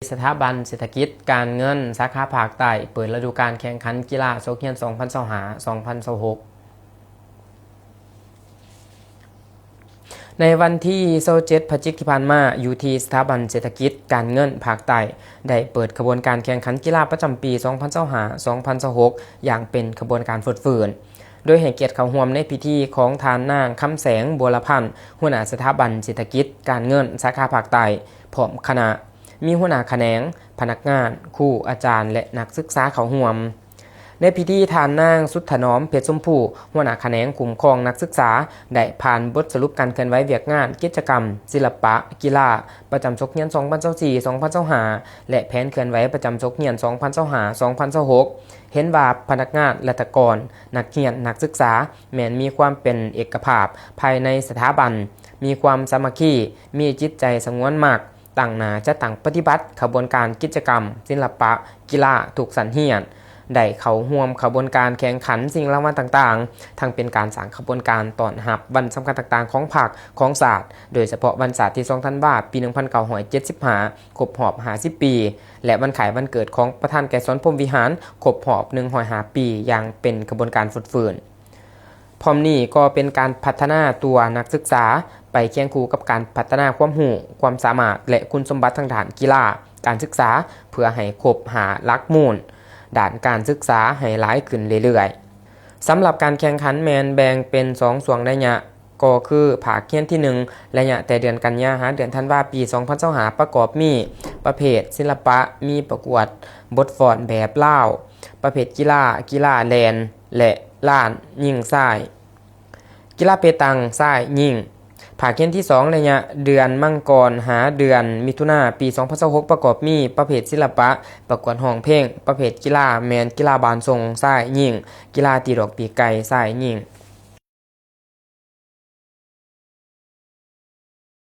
ສະຖາບັນເສດຖະກິດການເງິນສາຂາພາກໃຕ້ ເປີດລະດູການແຂ່ງຂັນກິລາສົກຮຽນສອງພັນຊາວຫ້າ ສອງພັນຊາວຫົກ. ໃນວັນທີຊາວເຈັດ ພະຈິກທີ່ຜ່ານມາ, ຢູ່ທີ່ສະຖາບັນເສດຖະກິດການເງິນພາກໃຕ້ ໄດ້ເປີດຂະບວນການແຂ່ງຂັນກິລາປະຈຳປີສອງພັນຊາວຫ້າ ສອງພັນຊາວຫົກ ຢ່າງເປັນຂະບວນການຟົດຟື້ນ. ໂດຍໃຫ້ກຽດເຂົ້າຮ່ວມໃນພິທີຂອງທ່ານນາງ ຄຳແສງ ບົວລະພັນ ຫົວໜ້າສະຖາບັນເສດຖະກິດການເງິນສາຂາພາກໃຕ້ ພ້ອມຄະນະ, ມີຫົວໜ້າຂະແໜງ, ພະນັກງານ, ຄູ, ອາຈານ ແລະ ນັກສຶກສາເຂົ້າຮ່ວມ. ໃນພິທີ, ທ່ານນາງ ສຸດຖະໜອມ ເພັດຊົມພູ ຫົວໜ້າຂະແໜງຄຸ້ມຄອງນັກສຶກສາ ໄດ້ຜ່ານບົດສະຫຼຸບການເຄື່ອນໄຫວວຽກງານ, ກິດຈະກຳ, ສິລະປະ, ກິລາ ປະຈຳສົກຮຽນສອງພັນຊາວສີ່ ສອງພັນຊາວຫ້າ ແລະ ແຜນເຄື່ອນໄຫວປະຈຳສົກຮຽນສອງພັນຊາວຫ້າ ສອງພັນຊາວຫົກ ເຫັນວ່າພະນັກງານ, ລັດຖະກອນ, ນັກຮຽນ, ນັກສຶກສາ ແມ່ນມີຄວາມເປັນເອກະພາບພາຍໃນສະຖາບັນ, ມີຄວາມສາມັກຄີ, ມີຈິດໃຈສະຫງວນມັກ, ຕັ້ງໜ້າຈັດຕັ້ງປະຕິບັດຂະບວນການກິດຈະກຳ, ສິລະປະ, ກິລາທຸກຊັ້ນຮຽນ, ໄດ້ເຂົ້າຮ່ວມຂະບວນການແຂ່ງຂັນຊິງລາງວັນຕ່າງໆ, ທັງເປັນການສ້າງຂະບວນການຕ້ອນຮັບວັນສຳຄັນຕ່າງໆຂອງພັກ, ຂອງຊາດ, ໂດຍສະເພາະວັນຊາດທີສອງທັນວາ ປີໜຶ່ງພັນເກົ້າຮ້ອຍເຈັດສິບຫ້າ ຄົບຮອບຫ້າສິບປີ ແລະ ວັນຄ້າຍວັນເກີດຂອງປະທານໄກສອນ ພົມວິຫານ ຄົບຮອບໜຶ່ງຮ້ອຍຫ້າປີ ຢ່າງເປັນຂະບວນການຟົດຟື້ນ. ພ້ອມນີ້ກໍເປັນການພັດທະນາຕົວນັກສຶກສາ ໄປຄຽງຄູ່ກັບການພັດທະນາຄວາມຮູ້, ຄວາມສາມາດ ແລະ ຄຸນສົມບັດທາງດ້ານກິລາ, ການສຶກສາ ເພື່ອໃຫ້ຄົບຫ້າຫຼັກມູນດ້ານການສຶກສາໃຫ້ຫຼາຍຂຶ້ນເລື້ອຍໆ. ສຳລັບການແຂ່ງຂັນແມ່ນແບ່ງເປັນສອງຊ່ວງໄລຍະ ກໍຄືພາກຮຽນທີໜຶ່ງ ໄລຍະແຕ່ເດືອນກັນຍາຫາເດືອນທັນວາ ປີສອງພັນຊາວຫ້າ ປະກອບມີ ປະເພດສິລະປະ ມີປະກວດບົດຟ້ອນແບບລາວ, ປະເພດກິລາ ກິລາແລ່ນ ແລະ ລານຍິງຊາຍ, ກິລາເປຕັງຊາຍຍິງ. ພາກຮຽນທີສອງ ໄລຍະເດືອນມັງກອນຫາເດືອນມິຖຸນາ ປີສອງພັນຊາວຫົກ ປະກອບມີ ປະເພດສິລະປະ ປະກວດຮ້ອງເພງ, ປະເພດກິລາແມ່ນກິລາບານສົ່ງຊາຍຍິງ, ກິລາຕີດອກປີກໄກ່ຊາຍຍິງ.